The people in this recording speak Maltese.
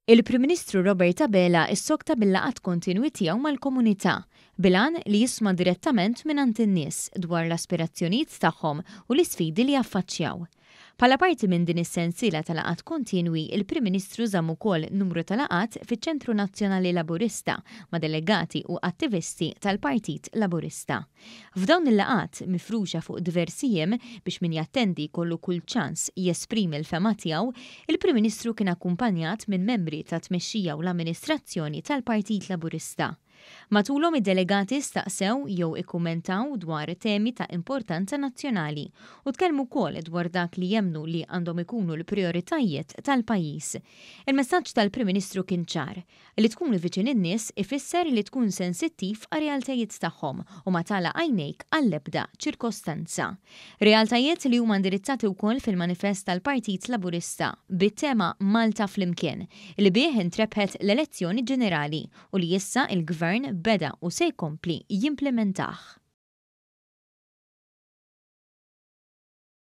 Il-Prim Ministru Robert Abela issokta bil-laqgħat kontinwi tiegħu mal-komunità, bil-għan li jisma' direttament mingħand in-nies dwar l-aspirazzjonijiet tagħhom u l-isfidi li jaffaċċjaw. Bħala parti minn din is-sensiela ta' laqgħat kontinwi, il-Prim Ministru żamm ukoll numru ta' laqgħat fiċ-Ċentru Nazzjonali Laburista ma' delegati u attivisti tal-Partit Laburista. F'dawn il-laqgħat, mifruxa fuq diversi jiem biex min jattendi jkollu kull ċans jesprimi l-fehma tiegħu, il-Prim Ministru kien akkumpanjat minn membri tat-tmexxija u l-amministrazzjoni tal-Partit Laburista. Matulhom id-delegati staqsew jew ikkummentaw dwar temi ta' importanza nazzjonali u tkellmu wkoll dwar dak li jemmnu li għandhom ikunu l-prijoritajiet tal-pajjiż. Il-messaġġ tal-Prim Ministru kien ċar, li tkun viċin in-nies ifisser li tkun sensittiv għar-realtajiet tagħhom u ma tagħlaq għajnejk għall-ebda ċirkostanza. Realtajiet li huma indirizzati wkoll fil-manifest tal-Partit Laburista bit-tema Malta Flimkien, li bih intrebħet l-elezzjoni ġenerali u li issa l-Gvern beda u se jkompli jimplimentah.